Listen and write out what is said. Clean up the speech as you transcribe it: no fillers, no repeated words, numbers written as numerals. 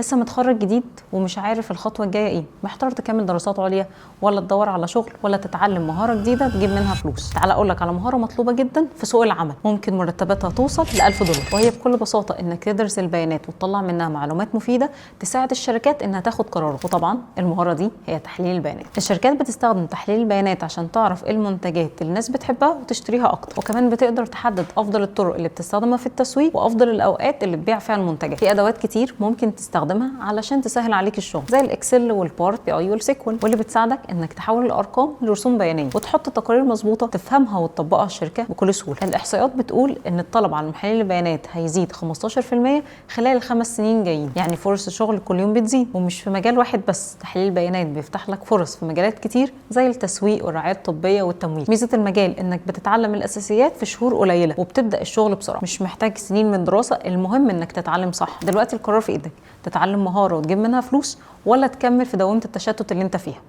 لسه متخرج جديد ومش عارف الخطوة الجاية ايه؟ محتار تكمل دراسات عليا ولا تدور على شغل ولا تتعلم مهارة جديدة تجيب منها فلوس؟ تعال اقول لك على مهارة مطلوبه جدا في سوق العمل، ممكن مرتباتها توصل ل 1000 دولار، وهي بكل بساطة انك تدرس البيانات وتطلع منها معلومات مفيدة تساعد الشركات انها تاخد قرارات. وطبعا المهارة دي هي تحليل البيانات. الشركات بتستخدم تحليل البيانات عشان تعرف ايه المنتجات اللي الناس بتحبها وتشتريها اكتر، وكمان بتقدر تحدد افضل الطرق اللي بتستخدمها في التسويق وافضل الاوقات اللي تبيع فيها المنتجات. في ادوات كتير ممكن تستخدمها علشان تسهل عليك الشغل، زي ال Excel وال Power BI وال SQL، واللي بتساعدك انك تحول الارقام لرسوم بيانيه وتحط تقارير مظبوطة تفهمها وتطبقها الشركة بكل سهوله. الاحصائيات بتقول ان الطلب على محللين البيانات هيزيد 15% خلال ال5 سنين جايين، يعني فرص الشغل كل يوم بتزيد، ومش في مجال واحد بس. تحليل البيانات بيفتح لك فرص في مجالات كتير زي التسويق والرعاية الطبية والتمويل. ميزة المجال انك بتتعلم الاساسيات في شهور قليله وبتبدا الشغل بسرعه، مش محتاج سنين من دراسه، المهم انك تتعلم صح. دلوقتي القرار في ايدك: تتعلم مهارة وتجيب منها فلوس ولا تكمل في دوامه التشتت اللي انت فيها.